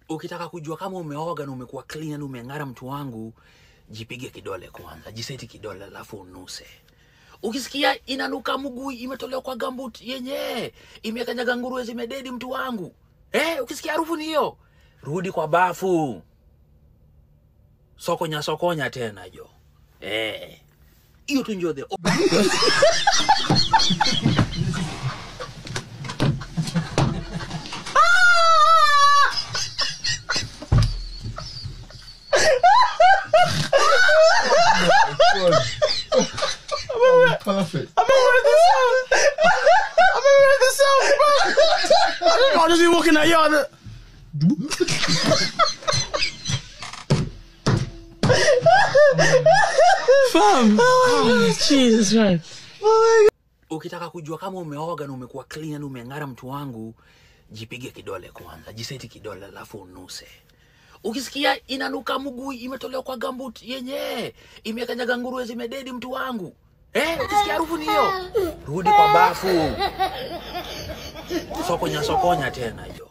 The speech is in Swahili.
Ukitaka kujua kama umeoga na umekuwa clean na umeng'ara, mtu wangu, jipige kidole kwanza, jiseti kidole alafu unuse. Ukisikia inanuka mguu imetolewa kwa gambut yenye imekanyaga nguruwe zimededi, mtu wangu, ukisikia harufu ni hiyo, rudi kwa bafu, sokonya sokonya tena jo. Hiyo tu ndio the Perfect. I remember this sound. I remember this sound, bro. I'll just be walking that yard. Fam. Oh, Jesus Christ. Ukitaka kujua kama umeoga na umekuwa clean na umeng'ara, mtu wangu, jipige kidole kwanza, jiseti kidole alafu unuse. Ukisikia inanuka mguu imetolewa kwa gambut yenye imekanyaga nguruwe zimededi, mtu wangu, ukisikia harufu ni hiyo, rudi kwa bafu, sokonya sokonya tena jo.